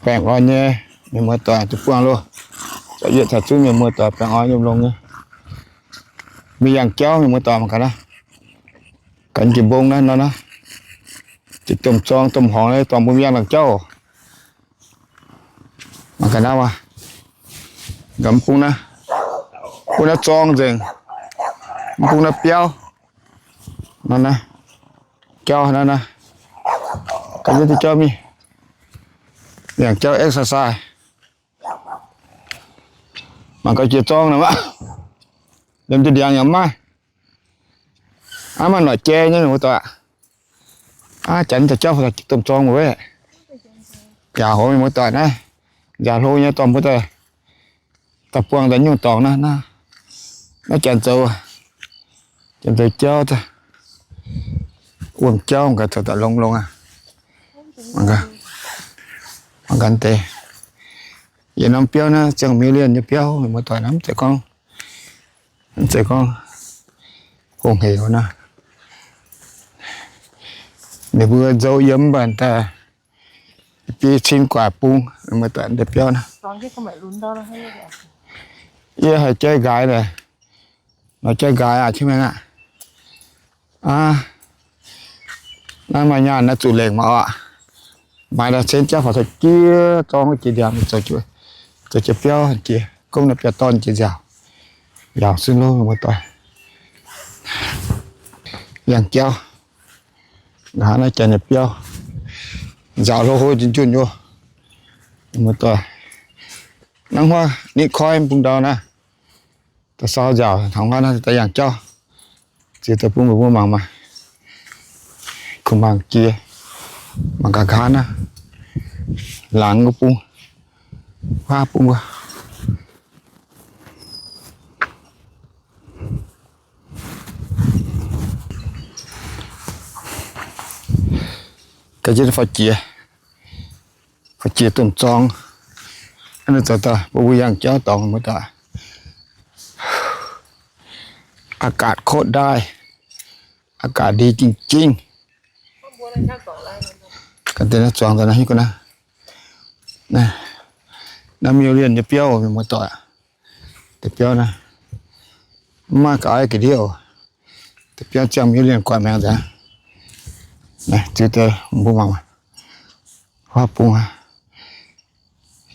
Baengh orn nyei, mienh muoz-doic, duqv buangh loh. Yietc taux zunv mienh muoz-doic baengh orn yiem longx nyei. Mbuo yangh jauv mienh muoz-doic mangc gaax naaiv. Ganh jiex mbong naaiv nor naaiv. Jiex domh zorng domh horngz naaiv dorngx mbuo mv yangh dangh jauv. Mangc gaax naaiv waac. Gaax mv bung naaiv, bung naaiv zorng nzengc. Mv bung naaiv biauv. Naaiv naaiv, jauv naaiv naaiv. Gaax yietv duqv jauv mingh. Yangh jauv exercise. Mangc gaax jiex zorng naaic maah. Liemh duqv ndiangx yaac mv maaih. Aav, maaih noic jai nyei muoz-doic. Aav, janx daaih jauv faaux domh zorng mbuo. Nziaauc hlo mienh muoz-doic naaiv. Nziaauc hlo nyei dorh mbuo daaih, daaih buangh daaih nyungc dorngx naaiv. Naaiv janx zoux, janx zoux jauv, wuom jauv mangc gaax zoux daaih longx longx aqv. Mangc gaax deix. Yietc norm biauv naaiv ziangh million nyei biauv, mienh muoz-doic, mv zeiz gorngv, mv zeiz gorngv hungh hec naaiv. Ninh mbuo nzou yiem mv baac daaih biei cin guaax bung, mienh muoz-doic, deix biauv naaiv. Yie haih jaiv nqaaix naaic, nor jaiv nqaaix aqv, jiex maengx aqv. Aav, naaiv maaih nyaanh naaiv zuqc lengc mv baac oc. Maaiz daaih cen jauv faaux taux jiex zorng wuov jiex ndiangx, zoux jiex biauv jiex, gomv naaiv biauv-dorn jiex nziaauc. Nziaauc zunv lov mienh muoz-doic. Yangh jauv. Nqa'haav naaiv janx nyei biauv. Nziaauc hlo hlo njunh njunh nyei. Mienh muoz-doic, hnangv huaav nitv koiv bung ndau naaiv. Da'sau nziaauc taux huaav naaiv daaih yangh jauv. Ziux daaih bun mbuo mangc maah. Kuh mangc jiex, mangc gaax nqa'haav naaiv, laangz wuov bung, huaav bung wuov. Ga'jiex faaux jiex, faaux jiex domh zorng. Naaiv zoux daaih mbuo mbuo yangh jauv dorngx muoz-doic. อากาศโคตรได้ อากาศดีจริงๆ Ga'deix naaiv zuangx daaih naaiv hiuv ga'naaiv. Naaiv million nyei biauv, mienh muoz-doic. Deix biauv naaiv mv maaih ga'aiv ga'ndiev oc. Deix biauv ziangh million guaix maengx nzengc. Naaiv ziux deix mbuo mangc, huaav bung aqv.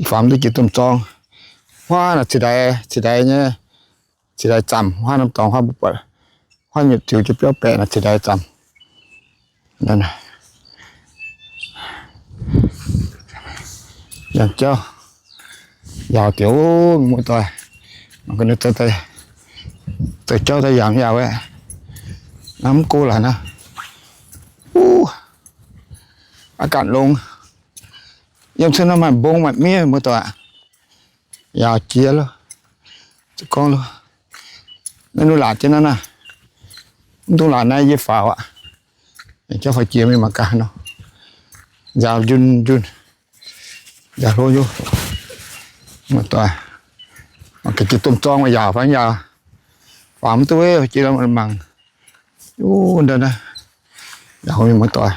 Faaux duqv jiex domh zorng. Huaav naaic ciex ndaix, ciex ndaix nyei, ciex ndaix zamc. Huaav norm dorngx huaav mbuo buatc, huaav nyei ziux jiex biauv baeqc naaic ciex ndaix zamc. Yangh jauv, yaauc diex, mienh muoz-doic. Mangc gaax ninh zoux jauv daaih yangh yaauc wuov. Naaiv mv go laaix naaiv. Aav ganh longx. Yiem cuotv naaiv maaih mbong maaih miev, mienh muoz-doic. Yaauc jiex loh. Gorngv loh, naaiv nuv laatc jienv naaiv naaiv. Mv dungx laatc naaiv yie faaux aqv. Jauv faaux jiex mingh mangc gaax nor. Nziaaux njunh njunh. Nziaaux hlo nyei. Muoz-doic, mangc gaax jiex domh zorng maaih yaauc fai mv yaauc. Faaux mv duqv, jiex mangc. Wuov ndau naaiv, yaauc hlo nyei muoz-doic.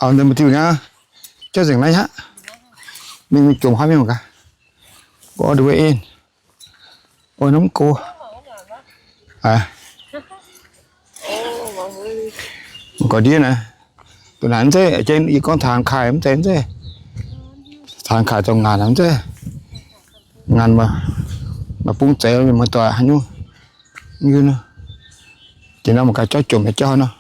Auv, mbuo diuh naaiv jauv nzengc naaiv aqv. Mingh mingh jomc haaix mingh mangc gaax. Go all the way in. Oi, norm go. Mv gorx ndiev naaiv, duqv naaic mv zeiz, yie gorngv taux haaix kaaix mv zeiz, mv zeiz. Taux haaix kaaix zoux ngaanc mv zeiz. Ngaanc maaih bung zeiz, mienh muoz-doic, haaix nyungc. Jiex nor mangc gaax jauv jomc nyei jauv nor.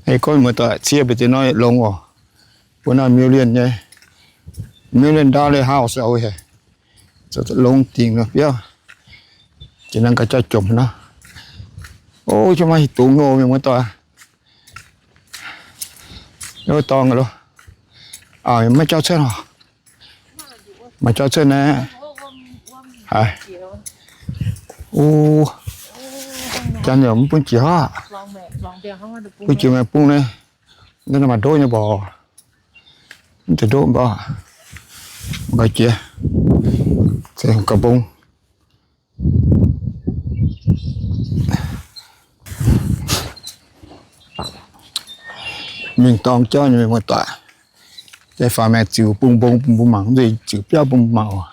Ei gorngv mienh muoz-doic, cie mbuo jiex nor longx oc. Mbuo naaiv million nyei, million dollar house oc. Longx dingc nor biauv. Jiex nor gaax jauv jomc nor. O, jiex maaih haaix dungz nor mienh muoz-doic. Wuov dorngx loh. Maiv jauv cuotv oc. Maaih jauv cuotv naaiv. Haiz, o, janx yaac mv bun jiex aqv. Bun jiex maengx bung naaiv. Naaiv maaih ndoqv nyei mborqc. Mv zeiz ndoqv mborqc. Mangc gaax jiex, se ga'mbong. Mingh dorng jauv nyei mienh muoz-doic. Jai faaux maengx ziux bung mbong bun mbuo mangc, mv zeiz ziux biauv bun mbuo mangc oc.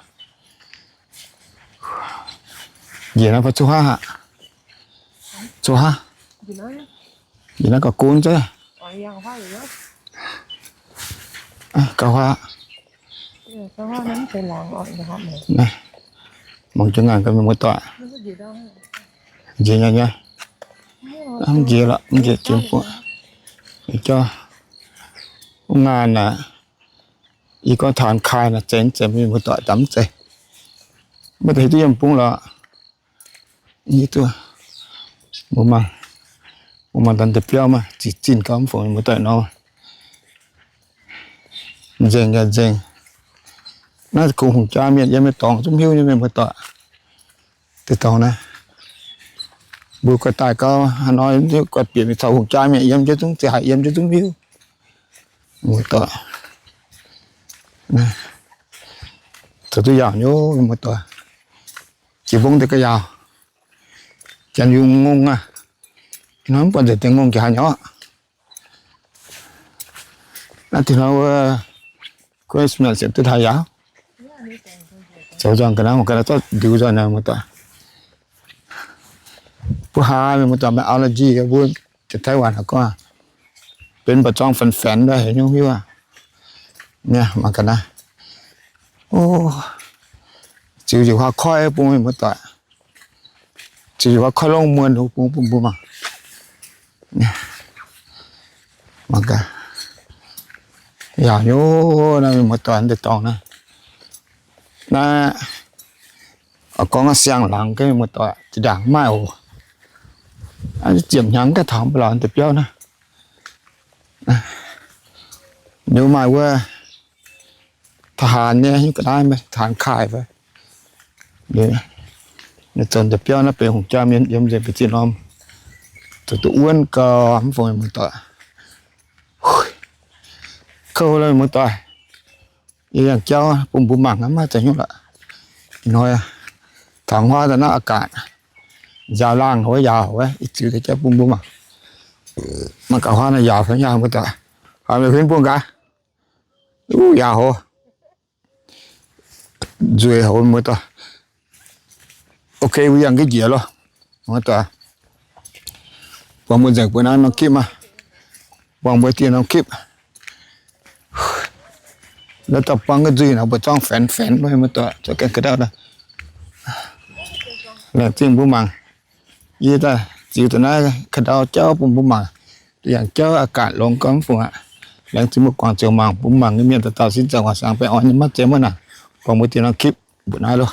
Njiec naaiv fai cuotv haav aqv? Cuotv haav? Njiec naaiv gauh gunv zaiv. Gauh haav. Mangc jiex ngaanc gaax mienh muoz-doic. Njiec nyei nyei. Mv njiec lorqc, mv njiec jiex mbuo. Jauv wuov ngaanc naaic, yie gorngv taux kai naaic, zeiz zeiz mienh muoz-doic, daaih mv zeiz. Maiv deix hiuv duqv yiem bung lorqc. Mbuo mangc, mbuo mangc daaih deix biauv maah, ziqc zinh gauh mv fungc mienh muoz-doic nor. Nzengc yaac nzengc. Naaiv kungx hungh jaa mienh yiem nyei dorngx zungv hiuv nyei mienh muoz-doic. Deix dorngx naaiv, mbuo guai daaih gauh haaix nor, guai bieqc mingh caux hungh jaa mienh yiem jienv zungv, ziouc haiz yiem jienv zungv hiuv. Muoz-doic, zoux duqv yaauc nyei mienh muoz-doic. Jiex mbong deix gauh yaauc. Janx yungz ngongh aqv. Ih hnoi mv buatc nzengc deix ngongh jiex haaix nyungc. Naaiv deix hnoi wuov Christmas ziouc duqv taux yaauc. Zoux nzangc ga'naaiv, mangc ga'naaiv zorqv ndiux nzangc naaiv muoz-doic. Mbuo haaix mienh muoz-doic maaih allergy, mbuo Taiv-Wan haiz gorngv benx mba'zorng fanx-fanx daaih heuc nyungc hiuv aqv. Mangc ga'naaiv, ziux njiec huaav koiv bun mienh muoz-doic. Ziux njiec huaav koiv longx muonh bun bun mbuo mangc. Mangc gaax, yaauc nyei naaiv mienh muoz-doic, deix dorngx naaiv. Naaiv gorngv siang-laangz gaax mienh muoz-doic, zinh ndaangc maaih oc. Ziepc hnyangx gaax taux mbuo laauc deix biauv naaiv. Liuz maaih wuov ทหาร nyei, hiuv ga'naaiv, ทหาร kaaih fai. Ninh zoux deix biauv naaiv benx hungh jaa mienh yiem nzengc benx zinh norm. Zoux duqv wuonv gau mv fungc mienh muoz-doic. Kouv lorqc mienh muoz-doic. Yie yangh jauv bun mbuo mangc, maiv zeiz hnyouv lorqc. Ih hnoi taux huaav daaih naaiv อากาศ nziaaux laangh wuov, yaauc wuov, yie ziux deix jauv bun mbuo mangc. Mangc gaax huaav naaiv yaauc fai maiv yaauc mienh muoz-doic. Huaav meih huin bun gaax. Uv, yaauc hov. Nzueic hov mienh muoz-doic. Ok, mbuo yangh ga'njiec loh. Mienh muoz-doic, buangh mbuo nzengc buo naaiv norm คลิป maah. Buangh mbuo dieh norm คลิป. Naaiv dauh buangh ga'nzuih naaic, mbuo zorngv fanx-fanx mienh muoz-doic, zorqv gaengh ka'ndau. Laengz zingh mbuo mangc. Yie daaih ziux daaih naaiv ka'ndau jauv bun mbuo mangc. Yangh jauv อากาศ longx gau mv fungc aqv. Laengz zingh mbuo guangc ziouc mangc, mbuo mangc nyei mienh dauh dauh sin zaangc waac saangx baengh orn nyei maiv zeiz maiv naanc. Buangh mbuo dieh norm คลิป mbuoqc naaiv loh.